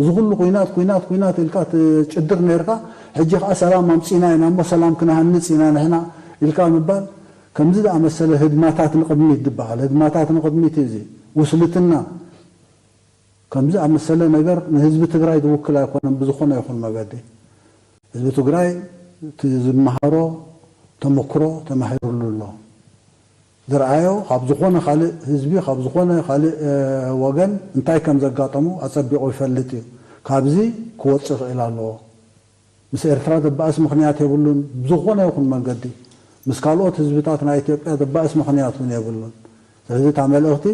እዚ ኩሉ ኩናት ኩናት ኩናት ኢልካ ትጭድር ነርካ፣ ሕጂ ከኣ ሰላም ኣምጺና ኢና እሞ ሰላም ክነሃንጽ ኢና ንሕና ኢልካ ምባል፣ ከምዚ ዝኣመሰለ ህድማታት ንቕድሚት ዝበሃል፣ ህድማታት ንቕድሚት እዚ ውስልትና፣ ከምዚ ኣመሰለ ነገር ንህዝቢ ትግራይ ዝውክል ኣይኮነን ብዝኾነ ይኹን መገዲ። ህዝቢ ትግራይ እቲ ዝመሃሮ ተመክሮ ተማሂሩሉ ኣሎ። ዝረኣዮ ካብ ዝኾነ ካልእ ህዝቢ፣ ካብ ዝኾነ ካልእ ወገን እንታይ ከም ዘጋጠሙ ኣጸቢቑ ይፈልጥ እዩ። ካብዚ ክወጽእ ክእል ኣለዎ። ምስ ኤርትራ ዘባእስ ምኽንያት የብሉን ብዝኾነ ይኹን መንገዲ። ምስ ካልኦት ህዝብታት ናይ ኢትዮጵያ ዘባእስ ምኽንያት እውን የብሉን። ስለዚ እታ መልእኽቲ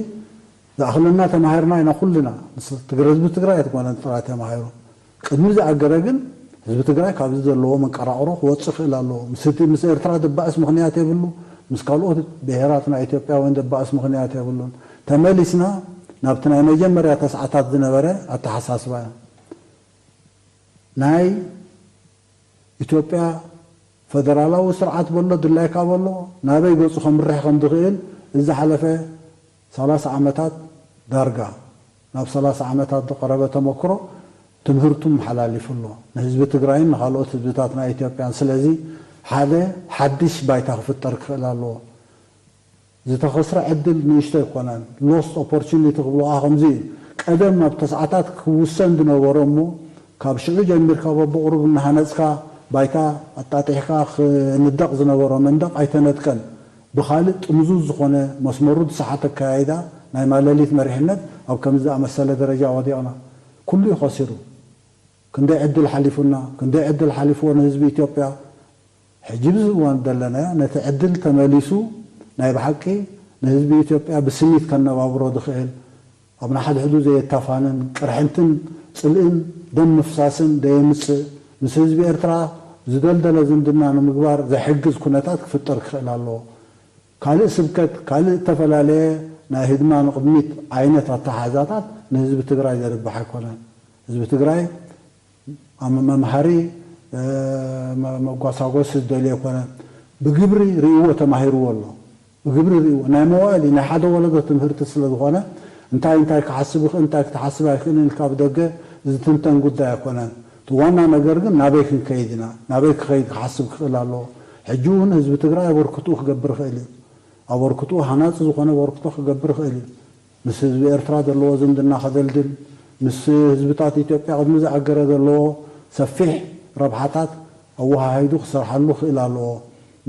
ዝኣኽለና ተማሂርና ኢና ኩልና። ምስ ትግረ ህዝቢ ትግራይ ኣይትኮነን ጥራይ ተማሂሩ። ቅድሚ ዝኣገረ ግን ህዝቢ ትግራይ ካብዚ ዘለዎ መንቀራቕሮ ክወፅእ ክእል ኣለዎ። ምስ እቲ ምስ ኤርትራ ዘባእስ ምኽንያት የብሉ፣ ምስ ካልኦት ብሄራት ናይ ኢትዮጵያውያን ዘባእስ ምኽንያት የብሉን። ተመሊስና ናብቲ ናይ መጀመርያ ተስዓታት ዝነበረ ኣተሓሳስባ እዩ። ናይ ኢትዮጵያ ፈደራላዊ ስርዓት በሎ ድላይካ በሎ ናበይ ገፁ ከምርሕ ከም ዝኽእል እዚ ዝሓለፈ ሰላሳ ዓመታት ዳርጋ ናብ ሰላሳ ዓመታት ዝቐረበ ተመክሮ ትምህርቱ መሓላሊፉ ኣሎ ንህዝቢ ትግራይን ንካልኦት ህዝብታት ናይ ኢትዮጵያን። ስለዚ ሓደ ሓድሽ ባይታ ክፍጠር ክኽእል ኣለዎ። ዝተኸስረ ዕድል ንእሽቶ ኣይኮነን። ሎስት ኦፖርቹኒቲ ክብልዋ ከምዚ እዩ። ቀደም ኣብ ተስዓታት ክውሰን ዝነበሮ እሞ ካብ ሽዑ ጀሚርካ በብቑሩብ እናሃነፅካ ባይታ ኣጣጢሕካ ክንደቕ ዝነበሮ መንደቕ ኣይተነጥቀን። ብኻልእ ጥምዙዝ ዝኾነ መስመሩ ዝሰሓተ ኣከያይዳ ናይ ማለሊት መሪሕነት ኣብ ከምዚ ዝኣመሰለ ደረጃ ወዲቕና። ኩሉ እዩ ከሲሩ። ክንደይ ዕድል ሓሊፉና፣ ክንደይ ዕድል ሓሊፍዎ ንህዝቢ ኢትዮጵያ። ሕጂ ብዚ እዋን ዘለናዮ ነቲ ዕድል ተመሊሱ ናይ ብሓቂ ንህዝቢ ኢትዮጵያ ብስኒት ከነባብሮ ዝኽእል ኣብ ንሓድሕዱ ዘየታፋንን ቅርሕንትን ጽልእን ደም ምፍሳስን ዘየምጽእ ምስ ህዝቢ ኤርትራ ዝደልደለ ዝምድና ንምግባር ዘሕግዝ ኩነታት ክፍጠር ክኽእል ኣለዎ። ካልእ ስብከት ካልእ እተፈላለየ ናይ ህድማ ንቕድሚት ዓይነት ኣተሓሕዛታት ንህዝቢ ትግራይ ዘርብሕ ኣይኮነን። ህዝቢ ትግራይ ኣብ መምሃሪ መጓሳጎሲ ዝደልዮ ኣይኮነን። ብግብሪ ርእይዎ ተማሂርዎ ኣሎ። ብግብሪ ርእይዎ ናይ መዋእል እዩ ናይ ሓደ ወለዶ ትምህርቲ ስለ ዝኾነ እንታይ እንታይ ክሓስብ ይኽእል እንታይ ክትሓስብ ኣይክእልን ኢልካ ብደገ ዝትንተን ጉዳይ ኣይኮነን። እቲ ዋና ነገር ግን ናበይ ክንከይድ ኢና፣ ናበይ ክኸይድ ክሓስብ ክኽእል ኣለዎ። ሕጂ እውን ህዝቢ ትግራይ ኣበርክትኡ ክገብር ይኽእል እዩ። ኣበርክትኡ ሃናፂ ዝኾነ ኣበርክቶ ክገብር ይኽእል እዩ። ምስ ህዝቢ ኤርትራ ዘለዎ ዝምድና ከደልድል፣ ምስ ህዝብታት ኢትዮጵያ ቅድሚ ዝኣገረ ዘለዎ ሰፊሕ ረብሓታት ኣወሃሂዱ ክሰርሓሉ ክኽእል ኣለዎ።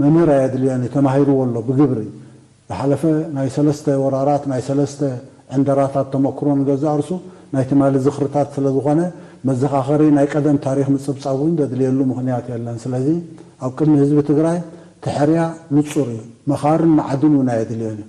መምህር ኣየድልዮን እዩ፣ ተማሂርዎ ኣሎ ብግብሪ። ዝሓለፈ ናይ ሰለስተ ወራራት፣ ናይ ሰለስተ ዕንደራታት ተመክሮ ንገዛእ ርእሱ ናይ ትማሊ ዝኽርታት ስለ ዝኾነ መዘኻኸሪ ናይ ቀደም ታሪኽ ምጽብጻብ እውን ዘድልየሉ ምኽንያት የለን። ስለዚ ኣብ ቅድሚ ህዝቢ ትግራይ እቲ ሕርያ ንጹር እዩ። መኻርን መዓድን እውን ኣየድልዮን እዩ።